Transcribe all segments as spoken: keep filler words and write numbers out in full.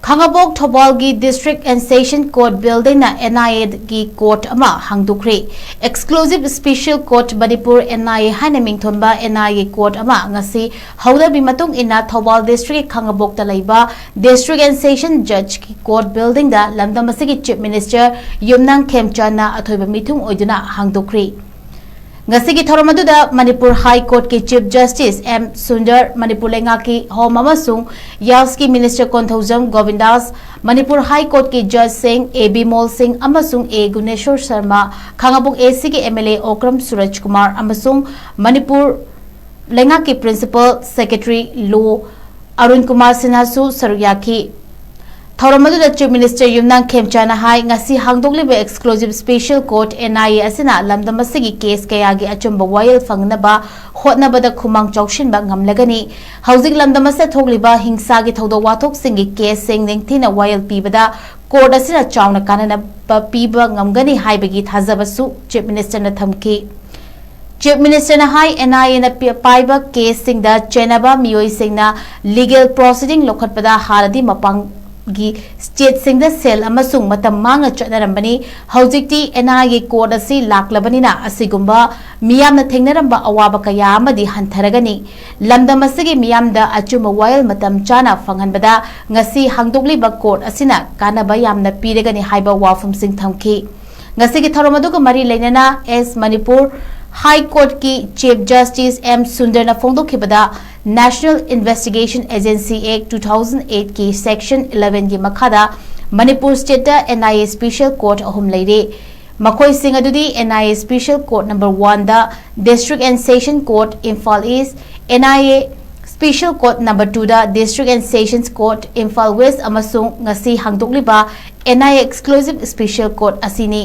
Khangabok ꯊꯧꯕꯥꯜꯒꯤ District and Session Court Buildingꯅ NIAꯒꯤ court ꯑꯃ ꯍꯥꯡꯗꯣꯛꯈ꯭ꯔꯦ꯫ Exclusive Special Court Manipur, NIA ꯍꯥꯏꯅ ꯃꯤꯡꯊꯣꯟꯕ NIAꯒꯤ court ꯑꯃ ꯉꯁꯤ ꯍꯧꯗꯕꯤ ꯃꯇꯨꯡ ꯏꯟꯅ ꯊꯧꯕꯥꯜ districtꯀꯤ ꯈꯥꯉꯕꯣꯛꯇ ꯂꯩꯕ District and Session Judgeꯀꯤ court buildingꯗ ꯂꯝꯗꯝ ꯑꯁꯤꯒꯤ Chief Minister ꯌꯨꯝꯅꯥꯝ ꯈꯦꯝꯆꯥꯟꯅ ꯑꯊꯣꯏꯕ ꯃꯤꯊꯨꯡ ꯑꯣꯏꯗꯨꯅ ꯍꯥꯡꯗꯣꯛꯈ꯭ꯔꯤ꯫ ꯉꯁꯤꯒꯤ ꯊꯧꯔꯝ ꯑꯗꯨꯗ Manipur High Courtꯀꯤ Chief Justice M Sundar, Manipur ꯂꯩꯉꯥꯛꯀꯤ Home ꯑꯃꯁꯨꯡ Yardꯁꯀꯤ Minister Konthoujam ꯒꯣꯕꯤꯟꯗꯥꯁ, Manipur High Courtꯀꯤ Judgeꯁꯤꯡ A Bimol ꯁꯤꯡ ꯑꯃꯁꯨꯡ A Guneshor Sharma, Khangabok ACꯒꯤ MLA Okram ꯁꯨꯔꯖ ꯀꯨꯃꯥꯔ ꯑꯃꯁꯨꯡ ꯃꯅꯤꯄꯨꯔ ꯂꯩꯉꯥꯛꯀꯤ Principal Secretary Law Arun Kumar ꯁꯤꯟꯍꯥꯁꯨ ꯁꯔꯨꯛ ꯌꯥꯈꯤ꯫ ꯊꯧꯔꯝ ꯑꯗꯨꯗ Chief Minister ꯌꯨꯝꯅꯥꯝ ꯈꯦꯝꯆꯥꯟꯅ ꯍꯥꯏ, ꯉꯁꯤ ꯍꯥꯡꯗꯣꯛꯂꯤꯕ Exclusive Special Court, NIA, ꯑꯁꯤꯅ ꯂꯝꯗꯝ ꯑꯁꯤꯒꯤ case ꯀꯌꯥꯒꯤ ꯑꯆꯨꯝꯕ ꯋꯥꯌꯦꯜ ꯐꯪꯅꯕ ꯍꯣꯠꯅꯕꯗ ꯈꯨꯃꯥꯡ ꯆꯥꯎꯁꯤꯟꯕ ꯉꯝꯂꯒꯅꯤ꯫ ꯍꯧꯖꯤꯛ ꯂꯝꯗꯝ ꯑꯁꯤꯗ ꯊꯣꯛꯂꯤꯕ ꯍꯤꯡꯁꯥꯒꯤ ꯊꯧꯗꯣꯛ ꯋꯥꯊꯣꯛꯁꯤꯡꯒꯤ caseꯁꯤꯡ ꯅꯤꯡꯊꯤꯅ ꯋꯥꯌꯦꯜ ꯄꯤꯕꯗ court ꯑꯁꯤꯅ ꯆꯥꯎꯅ ꯀꯥꯟꯅꯕ ꯄꯤꯕ ꯉꯝꯒꯅꯤ ꯍꯥꯏꯕꯒꯤ ꯊꯥꯖꯕꯁꯨ Chief Ministerꯅ ꯊꯝꯈꯤ꯫ Chief Ministerꯅ ꯍꯥꯏ, NIAꯅ ꯄꯤ-, ꯄꯥꯏꯕ caseꯁꯤꯡꯗ ꯆꯦꯟꯅꯕ ꯃꯤꯑꯣꯏꯁꯤꯡꯅ legal proceeding ꯂꯧꯈꯠꯄꯗ ꯍꯥꯟꯅꯗꯤ ꯃꯄꯥꯟꯒꯤ stateꯁꯤꯡꯗ ꯁꯦꯜ ꯑꯃꯁꯨꯡ ꯃꯇꯝ ꯃꯥꯡꯅ ꯆꯠꯅꯔꯝꯕꯅꯤ꯫ ꯍꯧꯖꯤꯛꯇꯤ NIAꯒꯤ court ꯑꯁꯤ ꯂꯥꯛꯂꯕꯅꯤꯅ ꯑꯁꯤꯒꯨꯝꯕ ꯃꯤꯌꯥꯝꯅ ꯊꯦꯡꯅꯔꯝꯕ ꯑꯋꯥꯕ ꯀꯌꯥ ꯑꯃꯗꯤ ꯍꯟꯊꯔꯒꯅꯤ꯫ ꯂꯝꯗꯝ ꯑꯁꯤꯒꯤ ꯃꯤꯌꯥꯝꯗ ꯑꯆꯨꯝꯕ ꯋꯥꯌꯦꯜ ꯃꯇꯝ ꯆꯥꯅ ꯐꯪꯍꯟꯕꯗ ꯉꯁꯤ ꯍꯥꯡꯗꯣꯛꯂꯤꯕ court ꯑꯁꯤꯅ ꯀꯥꯟꯅꯕ ꯌꯥꯝꯅ ꯄꯤꯔꯒꯅꯤ ꯍꯥꯏꯕ ꯋꯥꯐꯝꯁꯤꯡ ꯊꯝꯈꯤ꯫ ꯉꯁꯤꯒꯤ ꯊꯧꯔꯝ ꯑꯗꯨꯒ ꯃꯔꯤ ꯂꯩꯅꯅ ꯑꯦꯁ Manipur High Courtꯀꯤ Chief Justice M ꯁꯨꯟꯗꯔꯅ ꯐꯣꯡꯗꯣꯛꯈꯤꯕꯗ, National Investigation Agency Act two thousand eightꯀꯤ Section elevenꯒꯤ ꯃꯈꯥꯗ ꯃꯅꯤꯄꯨꯔ stateꯇ NIA Special Court ꯑꯍꯨꯝ ꯂꯩꯔꯤ꯫ ꯃꯈꯣꯏꯁꯤꯡ ꯑꯗꯨꯗꯤ NIA Special Court number oneꯗ District and Session Court, Imphal East, NIA Special Court number twoꯗ District and Sessions Court, Imphal West, ꯑꯃꯁꯨꯡ ꯉꯁꯤ ꯍꯥꯡꯗꯣꯛꯂꯤꯕ NIA Exclusive Special Court ꯑꯁꯤꯅꯤ꯫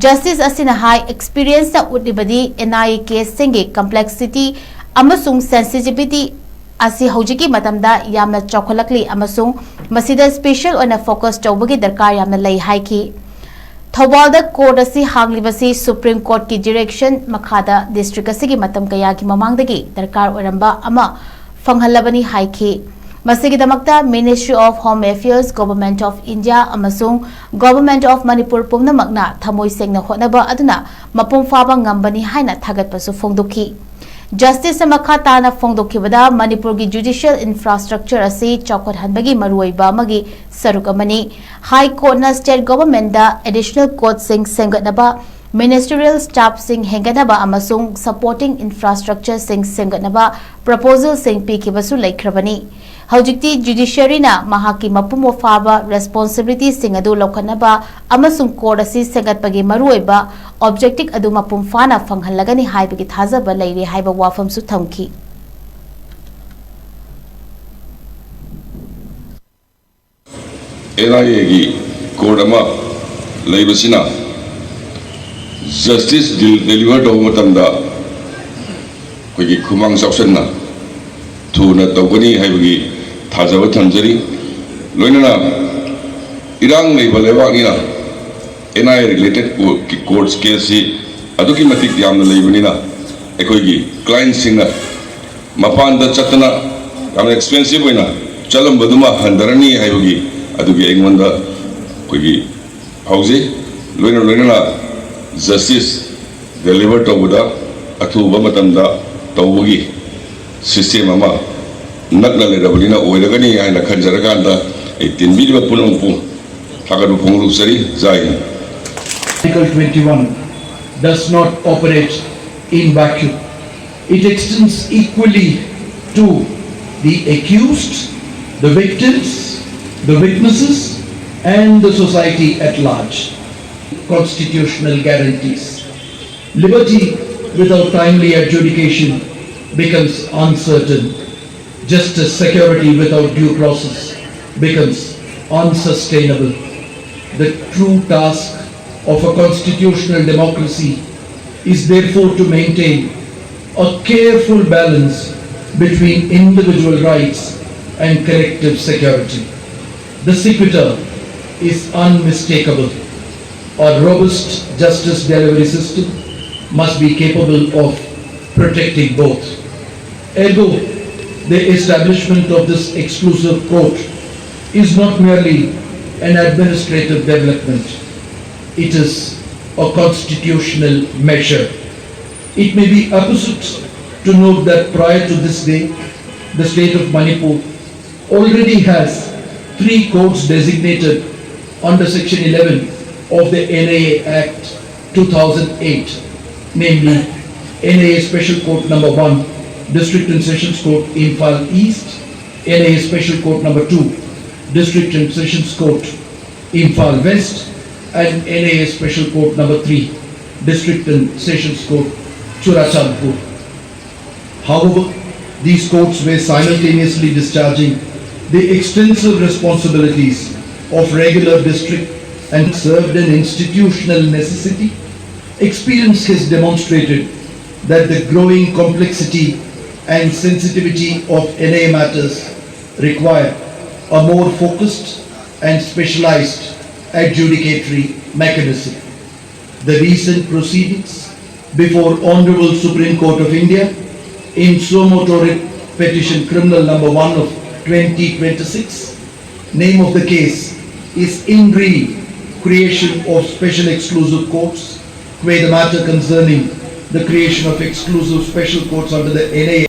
Justice ꯑꯁꯤꯅ ꯍꯥꯏ, experienceꯅ ꯎꯠꯂꯤꯕꯗꯤ NIA caseꯁꯤꯡꯒꯤ complexity ꯑꯃꯁꯨꯡ sensitivity ꯑꯁꯤ ꯍꯧꯖꯤꯛꯀꯤ ꯃꯇꯝꯗ ꯌꯥꯝꯅ ꯆꯥꯎꯈꯠꯂꯛꯂꯤ ꯑꯃꯁꯨꯡ ꯃꯁꯤꯗ special ꯑꯣꯏꯅ focus ꯇꯧꯕꯒꯤ ꯗꯔꯀꯥꯔ ꯌꯥꯝꯅ ꯂꯩ ꯍꯥꯏꯈꯤ꯫ ꯊꯧꯕꯥꯜꯗ court ꯑꯁꯤ ꯍꯥꯡꯂꯤꯕꯁꯤ Supreme Courtꯀꯤ direction ꯃꯈꯥꯗ district ꯑꯁꯤꯒꯤ ꯃꯇꯝ ꯀꯌꯥꯒꯤ ꯃꯃꯥꯡꯗꯒꯤ ꯗꯔꯀꯥꯔ ꯑꯣꯏꯔꯝꯕ ꯑꯃ ꯐꯪꯍꯜꯂꯕꯅꯤ ꯍꯥꯏꯈꯤ꯫ ꯃꯁꯤꯒꯤꯗꯃꯛꯇ Ministry of Home Affairs, Government of India ꯑꯃꯁꯨꯡ Government of Manipur ꯄꯨꯝꯅꯃꯛꯅ ꯊꯃꯣꯏ ꯁꯦꯡꯅ ꯍꯣꯠꯅꯕ ꯑꯗꯨꯅ ꯃꯄꯨꯡ ꯐꯥꯕ ꯉꯝꯕꯅꯤ ꯍꯥꯏꯅ ꯊꯥꯒꯠꯄꯁꯨ ꯐꯣꯡꯗꯣꯛꯈꯤ꯫ ꯖꯁꯇꯤꯁꯅ ꯃꯈꯥ ꯇꯥꯅ ꯐꯣꯡꯗꯣꯛꯈꯤꯕꯗ, ꯃꯅꯤꯄꯨꯔꯒꯤ ꯖꯨꯗꯤꯁꯤꯌꯦꯜ ꯏꯟꯐ꯭ꯔꯥꯁ꯭ꯇ꯭ꯔꯛꯆꯔ ꯑꯁꯤ ꯆꯥꯎꯈꯠꯍꯟꯕꯒꯤ ꯃꯔꯨꯑꯣꯏꯕ ꯑꯃꯒꯤ ꯁꯔꯨꯛ ꯑꯃꯅꯤ꯫ ꯍꯥꯏ ꯀꯣꯔꯠꯅ ꯁ꯭ꯇꯦꯠ ꯒꯣꯚꯔꯟꯃꯦꯟꯠꯗ ꯑꯦꯗꯤꯁꯅꯦꯜ ꯀꯣꯔꯠꯁꯤꯡ ꯁꯦꯝꯒꯠꯅꯕ, ꯃꯤꯅꯤꯁꯇꯔꯤꯌꯦꯜ ꯁ꯭ꯇꯥꯐꯁꯤꯡ ꯍꯦꯟꯒꯠꯅꯕ ꯑꯃꯁꯨꯡ ꯁꯄꯣꯔꯇꯤꯡ ꯏꯟꯐ꯭ꯔꯥꯁ꯭ꯇ꯭ꯔꯛꯆꯔꯁꯤꯡ ꯁꯦꯝꯒꯠꯅꯕ ꯄ꯭ꯔꯄꯣꯖꯦꯜꯁꯤꯡ ꯄꯤꯈꯤꯕꯁꯨ ꯂꯩꯈ꯭ꯔꯕꯅꯤ꯫ ꯍꯧꯖꯤꯛꯇꯤ ꯖꯨꯗꯤꯁꯤꯌꯔꯤꯅ ꯃꯍꯥꯛꯀꯤ ꯃꯄꯨꯡ ꯐꯥꯕ ꯔꯦꯁꯄꯣꯟꯁꯤꯕꯤꯂꯤꯇꯤꯁꯤꯡ ꯑꯗꯨ ꯂꯧꯈꯠꯅꯕ ꯑꯃꯁꯨꯡ ꯀꯣꯔꯠ ꯑꯁꯤ ꯁꯦꯝꯒꯠꯄꯒꯤ ꯃꯔꯨꯑꯣꯏꯕ ꯑꯣꯕꯖꯦꯛꯇꯤꯚ ꯑꯗꯨ ꯃꯄꯨꯡ ꯐꯥꯅ ꯐꯪꯍꯜꯂꯒꯅꯤ ꯍꯥꯏꯕꯒꯤ ꯊꯥꯖꯕ ꯂꯩꯔꯦ ꯍꯥꯏꯕ ꯋꯥꯐꯝꯁꯨ ꯊꯝꯈꯤ꯫ ꯑꯦꯟ ꯑꯥꯏ ꯑꯦꯒꯤ ꯀꯣꯔꯠ ꯑꯃ ꯂꯩꯕꯁꯤꯅ ꯖꯁꯇꯤꯁ ꯗꯤꯂꯤꯚꯔ ꯇꯧꯕ ꯃꯇꯝꯗ ꯑꯩꯈꯣꯏꯒꯤ ꯈꯨꯃꯥꯡ ꯆꯥꯎꯁꯟꯅ ꯊꯨꯅ ꯇꯧꯒꯅꯤ ꯍꯥꯏꯕꯒꯤ ꯊꯥꯖꯕ ꯊꯝꯖꯔꯤ꯫ ꯂꯣꯏꯅꯅ ꯏꯔꯥꯡ ꯂꯩꯕ ꯂꯩꯕꯥꯛꯅꯤꯅ ꯑꯦꯟ ꯑꯥꯏ ꯑꯦ ꯔꯤꯂꯦꯇꯦꯠ ꯀꯣꯔꯠꯁ ꯀꯦꯁꯁꯤ ꯑꯗꯨꯛꯀꯤ ꯃꯇꯤꯛ ꯌꯥꯝꯅ ꯂꯩꯕꯅꯤꯅ ꯑꯩꯈꯣꯏꯒꯤ ꯀ꯭ꯂꯥꯏꯟꯁꯤꯡꯅ ꯃꯄꯥꯟꯗ ꯆꯠꯇꯅ ꯌꯥꯝꯅ ꯑꯦꯛꯁꯄꯦꯟꯁꯤꯞ ꯑꯣꯏꯅ ꯆꯠꯂꯝꯕꯗꯨꯃ ꯍꯟꯊꯔꯅꯤ ꯍꯥꯏꯕꯒꯤ ꯑꯗꯨꯒꯤ ꯑꯩꯉꯣꯟꯗ ꯑꯩꯈꯣꯏꯒꯤ ꯐꯥꯎꯖꯩ꯫ ꯂꯣꯏꯅ ꯂꯣꯏꯅꯅ ꯖꯁꯇꯤꯁ ꯗꯦꯂꯤꯚꯔ ꯇꯧꯕꯗ ꯑꯊꯨꯕ ꯃꯇꯝꯗ ꯇꯧꯕꯒꯤ ꯁꯤꯁꯇꯦꯝ ꯑꯃ ꯅꯛꯅ ꯂꯩꯔꯕꯅꯤꯅ ꯑꯣꯏꯔꯒꯅꯤ ꯍꯥꯏꯅ ꯈꯟꯖꯔꯀꯥꯟꯗ ꯑꯩ ꯇꯤꯟꯕꯤꯔꯤꯕ ꯄꯨꯝꯅꯃꯛꯄꯨ ꯊꯥꯒꯠꯄ ꯐꯣꯡꯗꯣꯛꯆꯔꯤ꯫ ꯖꯥꯏ ꯍꯤꯟꯗ꯫ Article twenty-one does not operate in vacuum. It extends equally to the accused, the victims, the witnesses, and the society at large. Constitutional guarantees. Liberty without timely adjudication becomes uncertain. Justice security without due process becomes unsustainable. The true task of a constitutional democracy is therefore to maintain a careful balance between individual rights and collective security. The sequitur is unmistakable. A robust justice delivery system must be capable of protecting both. Ergo, The establishment of this exclusive court is not merely an administrative development, it is a constitutional measure. It may be apposite to note that prior to this day, the state of Manipur already has three courts designated under Section eleven of the N I A Act two thousand eight, namely N I A Special Court Number one, District and Sessions Court, Imphal East, N I A Special Court Number two, District and Sessions Court, Imphal West, and N I A Special Court Number three, District and Sessions Court, Churachandpur. However, these courts were simultaneously discharging the extensive responsibilities of regular district and served an institutional necessity. Experience has demonstrated that the growing complexity and sensitivity of N I A matters require a more focused and specialized adjudicatory mechanism. The recent proceedings before Honorable Supreme Court of India in suo motu writ petition criminal number one of twenty twenty-six, name of the case is in re creation of special exclusive courts, where the matter concerning the creation of exclusive special courts under the N I A